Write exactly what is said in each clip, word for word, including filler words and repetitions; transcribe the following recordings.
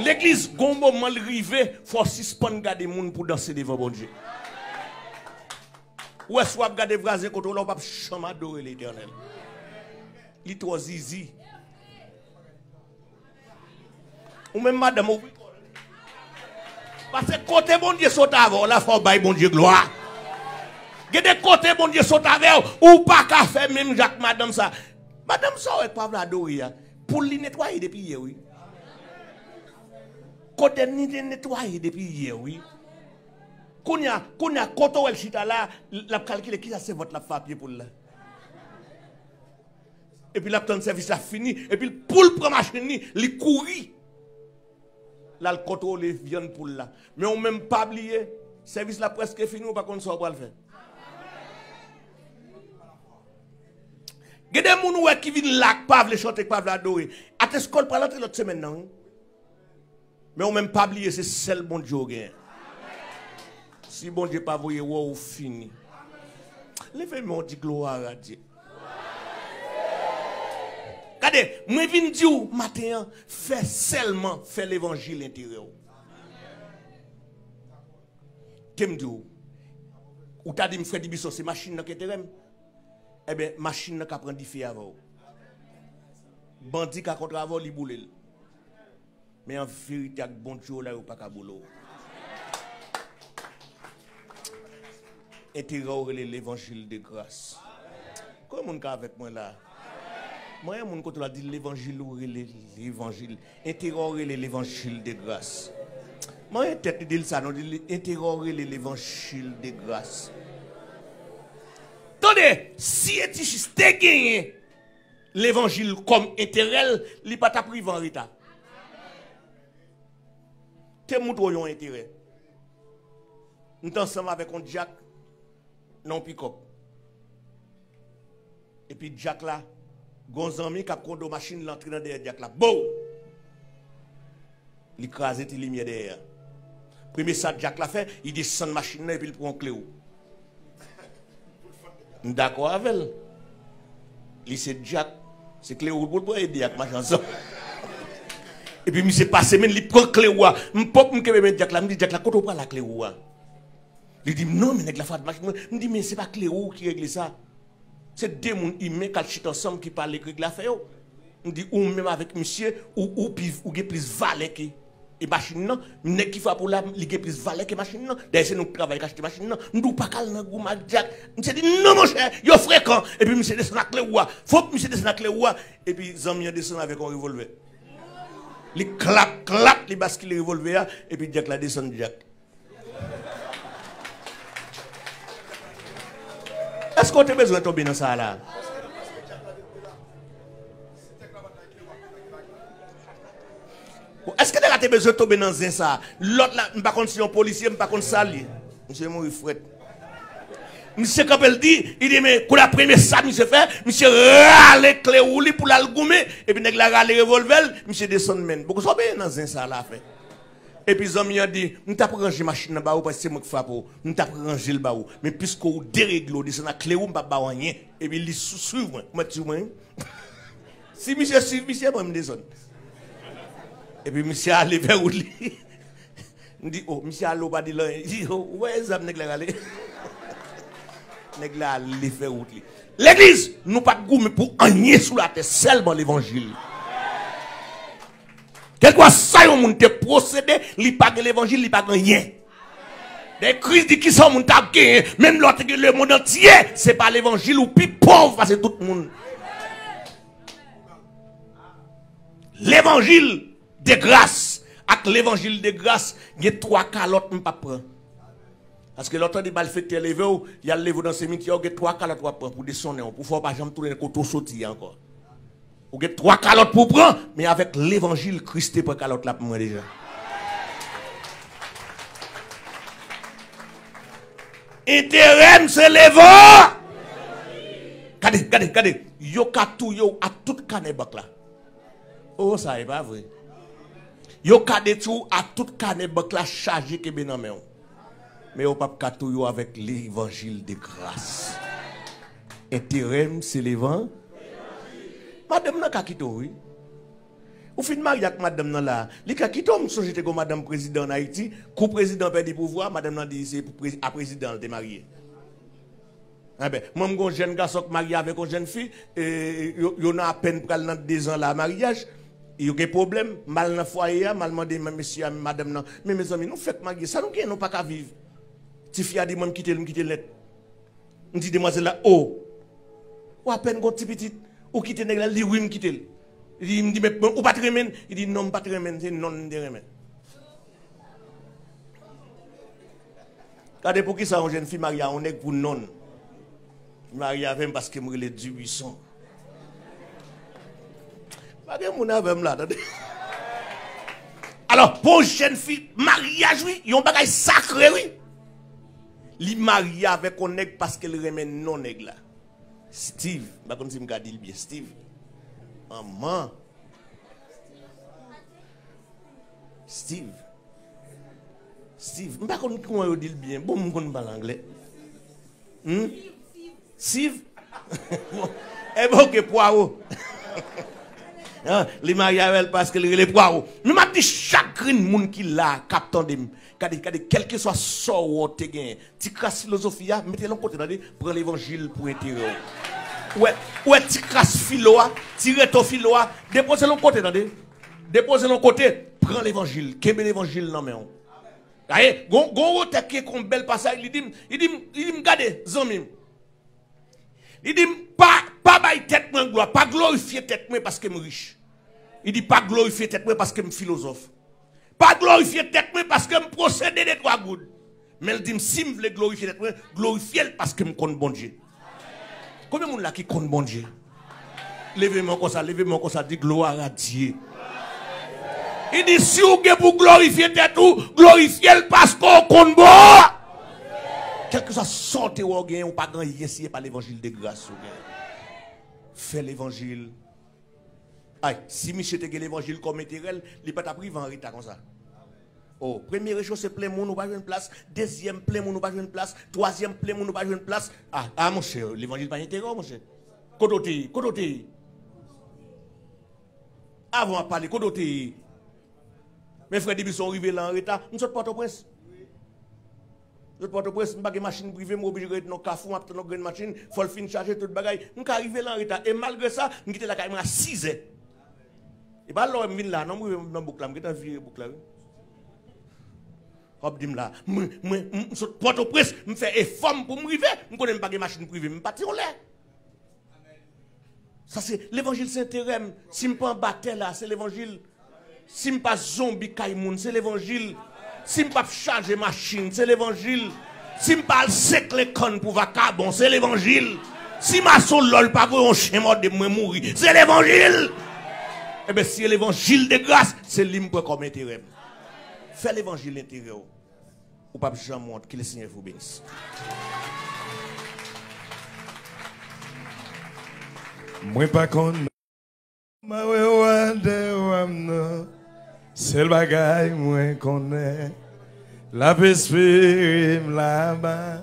Legliz, gon moman l rive, fò w sispann gade moun pou danse devan Bondye. Ou wè, si w ap gade vwazen kote w la, w p ap janm adore Letènèl. Li twò zizi. Ou menm madanm, ou... Paske kote Bondye sot avè w la, fò w bay Bondye glwa. Gen de kote Bondye sot avè w, ou pa ka fè menm jan ak madanm sa. Madanm sa w wè k pa vle adore a, poul li netwaye depi yè, wi. Kodenn li te netwaye depi yè, wi. Kounye a, kounye a, kote w wè l chita la, l ap kalkile kisa sèvant l ap fè ak pye poul la. Epi l ap tann sèvis la fini, epi l, pou l pran machin li, li kouri. L al kontwole vyann poul la. Men ou menm pa bliye, sèvis la prèske fini, ou pa konn sa w pral fè. Gen de moun ou wè ki vin la, k pa vle chante, k pa vle adore. Ateskò l pral antre lòt semèn nan, wi. Men ou menm pa bliye, se sèl Bondye w genyen. Si Bondye pa voye wè w, ou fini. Leve men w, di gloire à Dieu. Gade, mwen vin di w maten an, fè sèlman, fè levanjil enterè w. Ke m di w, ou ta di m, Frè Dibison, se machin nan ki enterè m. Ebyen, machin nan ka pran dife avè w. Bandi ka kontre avè w, li boule l. Men an verite, ak Bondye w la, yo pa ka boule w. Enterè w rele levanjil de gras. Konbyen moun k avèk mwen la? Mwen, yon moun kote w la di levanjil ou rele levanjil. Enterè w rele levanjil de gras. Mwen, tèt li di l sa, non, di li, enterè w rele levanjil de gras. Tande, si Etichis te genyen levanjil kòm enterè l, li pa t ap rive an reta. Te moutre w yon enterè. M t ansanm avèk yon dyak nan yon pikòp. Epi dyak la, gon zanmi k ap konde machin, l antre nan dèyè dyak la. Bow! Li kraze ti limyè dèyè a. Premye sa dyak la fè, li desann machin nan epi l pran yon klewou. M dakò avè l. Li se dyak. Se klewou l pou l pran ede ak mache ansanm. Epi misye pase men l, li pran klewou a. M pòp m kenbe men dyak la, m di dyak la, kote w pral ak klewou a? Li di m, non, men nèg la frape machin mwen. M di, men se pa klewou ki regle sa. Se de moun imen k al chita ansanm ki pale k regle afè yo. M di, ou menm avèk misye, ou, ou pi, ou gen plis valè ke e machin nan. Nèg ki frape w la, li gen plis valè ke machin nan. Dayè, se nou k travay k achte machin nan. M di, ou pa ka al nan goumen ak dyak. Misye di, non, monchè, yo frekan. Epi misye desann ak klewou a. Fòk misye desann ak klewou a. Epi zanmi an desann avèk yon revòlvè. Li klap, klap, li baskile revòlvè a. Epi dyak la desann dyak. Èske w te bezwen tonbe nan sa a la? Bon, èske nèg la te bezwen tonbe nan zen sa a? Lòt la, m pa konn si yon polisye, m pa konn sa l ye. Misye mouri frèt. Misye kanpe l di, li di, men, kou la premye sa misye fè, misye rale klewou li pou l al goumen, epi nèg la rale revòlvè l, misye desann men l. Bon, sa w bezwen nan zen sa a la fè? Epi zanmi an di, m t ap ranje machin nan ba ou, paske se mwen k frape w. M t ap ranje l ba ou. Men piske w deregle, w desann ak klewou, m p ap ba w anyen. Epi li sou, swiv mwen. Ou mèt swiv mwen, wi. Si misye swiv misye, mwen, m desann. Epi misye ale fè wout li. M di, o, misye ale, ou pa di l anyen. Li di, o, ou wè zam nèg la rale? Nèg la ale fè wout li. Legliz, nou pa t goumen pou anyen sou latè, sèlman levanjil. Kèlkeswa sa yon moun te posede, li pa gen levanjil, li pa gen anyen. Dayè, Kris di, kisa yon moun t ap genyen, menm lè w te gen lemonn antye, se pa levanjil, ou pi pòv pase tout moun. Levanjil de gras ak levanjil de gras, gen twa kalòt m p ap pran. Paske lè w tande malfektè leve w, y al leve w nan simityè, w gen twa kalòt w ap pran pou desonnen w, pou fè w pa janm tounen kote w soti a ankò. Ou gen twa kalòt pou w pran, men avèk levanjil, Kris te pran kalòt la pou mwen deja. Enterè m se levan. Gade, gade, gade. Yo ka touye w ak tout kanè bank la. Oh, sa e pa vre. Yo ka detwi w ak tout kanè bank la chaje kenbe nan men w. Men yo p ap ka touye w avèk levanjil de gras. Enterè m se levan. Madanm nan ka kite w, wi. Ou fin marye ak madanm nan la. Li ka kite w, m sonje te gen yon madanm prezidan ann Ayiti. Kou prezidan pèdi pouvwa, madanm nan di se pou prezi- a prezidan l te marye. Enben, mwen m gen yon jèn gason k marye avèk yon jèn fi, e, yo, yo nan apèn pral nan dezan la maryaj, yo gen pwoblèm, m al nan fwaye a, m al mande men mesye a, men madanm nan, men mezanmi, nou fèk marye, sa nou gen, nou pa ka viv. Tifi a di mwen m kite l, m kite l nèt. M di demwazèl la, o, ou apèn gon ti pitit, ou kite nèg la, li wi m kite l. Li di, m di, men ou pa t renmen l? Li di, non, m pa t renmen l, se nonn m te renmen. Gade poukisa yon jèn fi marye a yon nèg pou nonn. Li marye avè m paske m rele Dubuisson. Pa gen moun avè m la, tande. Alò, pou yon jèn fi, maryaj, wi, yon bagay sakre, wi. Li marye avèk yon nèg paske l renmen non nèg la. Steve, m pa konn si m ka di l byen, Steve. Manman. Steve. Steve, m pa konn kouman yo di l byen. Bon, m konn pale anglè. Hmm? Steve? Bon. Enben, oke, pwawo. An, li marye avè l paske l rele pwawo. Men m ap di chak grenn moun ki la, k ap tande m, gade, gade, kèlkeswa sa w te genyen, ti kras filozofi a, mete l yon kote, tande, pran levanjil pou enterè w. Ou wè, ou wè ti kras filo a, ti reto filo a, depoze l yon kote, tande. Depoze l yon kote, pran levanjil, kenbe levanjil nan men w. Gade, gon, gon otè ki ekri yon bèl pasaj, li di m, li di m, li di m, gade, zanmi m. Li di m, pa, pa bay tèt mwen glwa, pa glorifye tèt mwen paske m rich. Li di, pa glorifye tèt mwen paske m filozòf. Pa glorifye tèt mwen paske m posede de twa goud. Men l di m, si m vle glorifye tèt mwen, glorifye l paske m konn Bondye. Konbyen moun la ki konn Bondye? Leve men w konsa, leve men w konsa, di, gloire à Dieu. Li di, si w gen pou glorifye tèt ou, glorifye l paske w konn bon. Kèlkeswa sa w te wè w genyen, ou pa gen anyen si se pa levanjil de gras ou genyen. Fè levanjil. Ay, si misye te gen levanjil kòm enterè l, li pa t ap rive an reta konsa. O, premye recho se plen moun, ou pa jwenn plas. Dezyèm plen moun, ou pa jwenn plas. Twazyèm plen moun, ou pa jwenn plas. A, a, monchè, levanjil pa enterè w, monchè. Kote w te ye? Kote w te ye? Avan w ap pale, kote w te ye? Men frè Dibison rive la an reta. M sot Pòtoprens. M sot Pòtoprens, m pa gen machin prive, m oblije ret nan kafou, m ap tann yon grenn machin, fò l fin chaje tout bagay. M ka rive la an reta. E malgre sa, m kite lakay mwen a sizè. E pa lè w wè m vin la, non, m rive nan bouk la, m gentan vire bouk la, wi. W ap di m la, mwen, mwen, m, m sot Pòtoprens, m fè efò m pou m rive, m konnen m pa gen machin prive, m pati yon lè. Sa se levanjil, se enterè m. Si m pa anba tè la, se levanjil. Si m pa zonbi kay moun, se levanjil. Si m p ap chaje machin, se levanjil. Si m pa al sekle kann pou vakabon, se levanjil. Si mason lòl pa voye yon chen mòde m, mwen mouri, se levanjil. Enben, si se levanjil de gras, se li m pran kòm enterè m. Fè levanjil enterè w. Ou p ap janm wont. Ke le Senyè vous bénisse. Mwen pa konn. Mwen wè w a dè w a m nan. Sèl bagay mwen konnen, l ap espere m laba.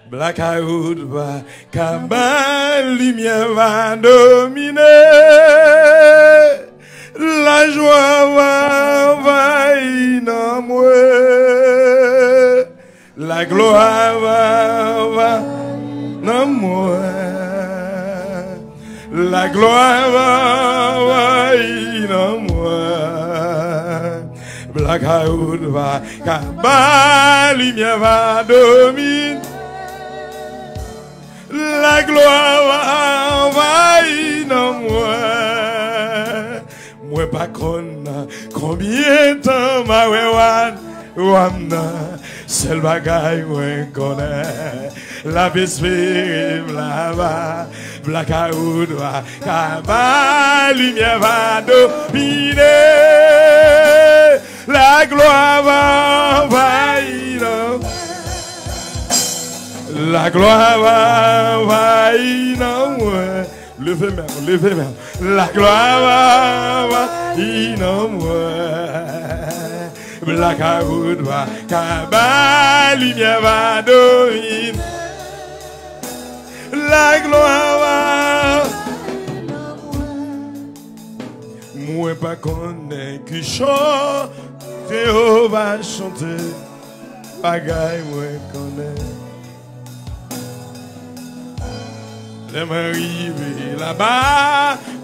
Blakawout pa ka bay, limyè va domine. Lajwa va anvayi nanm mwen. Laglwa va anvayi nanm mwen. Laglwa va anvayi nanm mwen. Blakawout va kaba, limyè va domine. Laglwa va anvayi nanm mwen. Mwen pa konn konbyen tan m a wè w a, w a m nan. Sèl bagay mwen konnen, l ap espere m laba. Blakawout va kaba, limyè va domine. Laglwa va anvayi nanm. Laglwa va anvayi nanm mwen. Leve men w, leve men w. Laglwa va anvayi nanm mwen. Blakawout va kaba, limyè va domine. Laglwa va Mwen pa konnen ki chan Jewova chante, bagay mwen konnen. Lè mwen rive laba,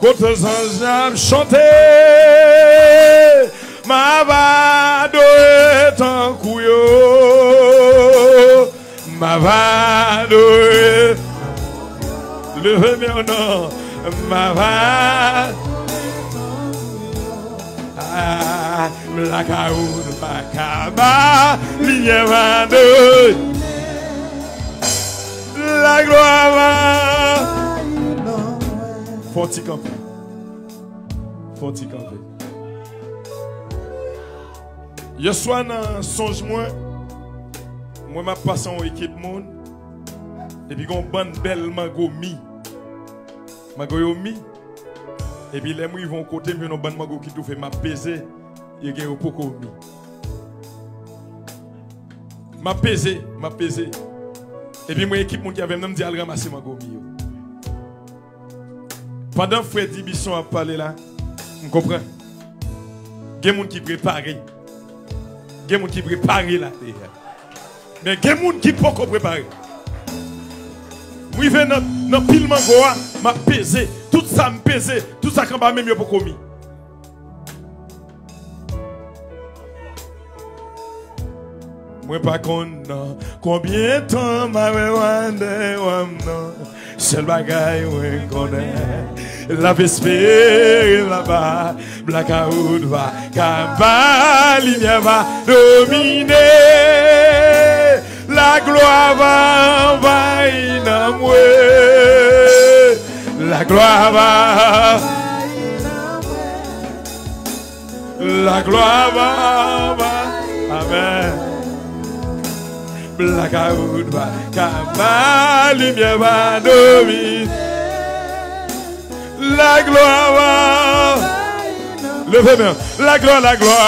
kote zanj ap chante, m ap adore tankou yo. M ap adore. Leve men w non. M ap adore. Ah, blakawout pa ka ba limyè pa domine. Laglwa pa. Fò ti kanpe. Fò ti kanpe. Yèswa nan sonj mwen, mwen m ap pase yon ekip moun, epi gen yon bann bèl mango mi. Mango yo mi. Epi lè m rive yon kote, m jwenn yon bann mango ki toufe, m ap peze, yo gen yo poko mi. M ap peze, m ap peze. Epi mwen ekip moun ki avè m nan, m di al ranmase mango mi yo. Pandan frè Dibison ap pale la, m konprann. Gen moun ki prepare. Gen moun ki prepare la. Men gen moun ki poko prepare. M rive nan, nan pil mango a, m ap peze. Tout sa m peze, tout sa k anba men m yo poko mi. Mwen pa konn nan konbyen tan m a wè wande wam nan. Sèl bagay mwen konnen, l ap espere laba. Blakawout va kaba, limyè va domine. Laglwa va anvayi nan mwen. Laglwa va. Laglwa va anvayi. Amèn. Blakawout va kaba, limyè va domine. Laglwa va. Leve men. Laglwa, laglwa,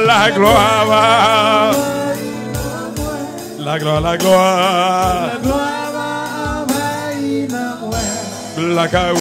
laglwa va. Laglwa, laglwa. Blakawout.